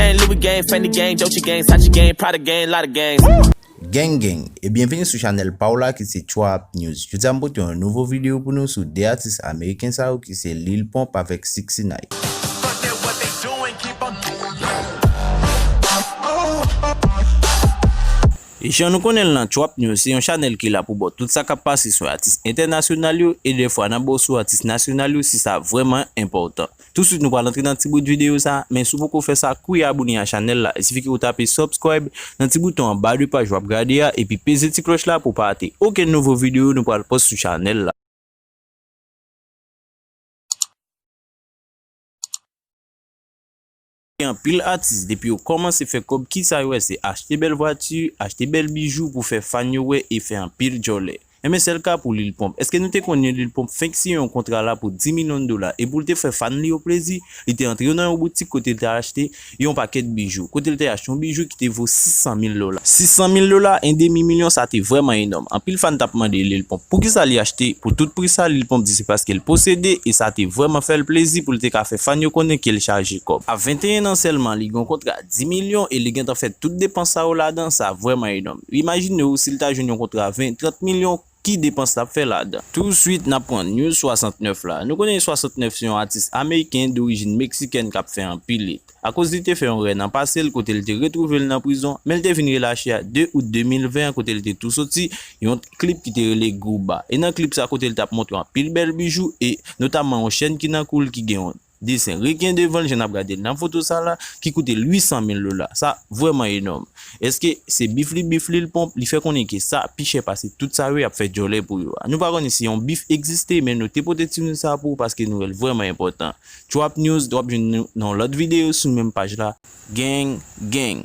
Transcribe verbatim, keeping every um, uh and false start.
Gang, Louis gang, Fendi gang, Dolce gang, Sachi gang, Prada gang, lot of gangs. Gang gang, e byenvini sou chanèl pa w la ki se Trap News. Jodi a m pote yon nouvo videyo pou nou sou de atis ameriken sa yo ki se Lil Pump avèk Sixty Nine. E jan nou konnen l nan Trap News, se yon chanèl ki la pou ba w tout sa k ap pase sou atis entènasyonal yo, e dèfwa n ap ba w sou atis nasyonal yo si sa vrèman enpòtan. Touswit nou pral antre nan ti bout videyo sa, men si w poko fè sa, kouri abone a chanèl la, e sifi ke w tape subscribe nan ti bouton anba de paj w ap gade a, epi peze ti klòch la pou w pa rate okenn nouvo videyo nou pral post sou chanèl la. Gen anpil atis, depi yo kòmanse fè kòb, kisa yo wè? Se achte bèl vwati, achte bèl bijou pou fè fan yo wè e fè anpil djòlè. Enben, sèl ka pou Lil Pump. Èske nou te konnen Lil Pump fenk siyen yon kontra la pou dis milyon dola e pou l te fè fan li yo plezi, li te antre yo nan yon boutik kote l te achte yon pakèt bijou, kote l te achte yon bijou ki te vo sis san mil dola. Sis san mil dola, en demi milyon, sa te vrèman enòm. Anpil fan t ap mande Lil Pump poukisa li achte pou tout pri sa, Lil Pump di se paske l posede e sa te vrèman fè l plezi pou l te ka fè fan yo konnen ke l chaje kòb. A venteyen an sèlman, li gen yon kontra dis milyon e li gentan fè tout depans sa yo ladan, sa vrèman enòm. Imajine w si l ta jwenn yon kontra ven, trant milyon, ki depans l ap fè ladan. Touswit, n ap pran News swasantnèf la. Nou konnen Swasantnèf se yon atis ameriken dorijin meksikèn k ap fè anpil hit. Akoz li te fè yon rè nan pase l kote l te retwouve l nan prizon, men l te vin relache a de out de mil ven an kote l te tou soti yon klip ki te rele Guba. E nan klip sa kote l t ap montre anpil bèl bijou e notamman yon chèn ki nan kou l ki gen yon desen reken devan l, jan n ap gade l nan foto sa la, ki koute l uit san mil dola. Sa vrèman enòm. Èske se bif li bif Lil Pump? Li fè konnen ke sa pi chè pase tout sa yo y ap fè djòlè pou yo a. Nou pa konnen si yon bif egziste, men nou te pote ti nouvèl sa pou ou paske nouvèl vrèman enpòtan. Trap News, w ap jwenn nou nan yon lòt videyo sou menm paj la. Gang, gang.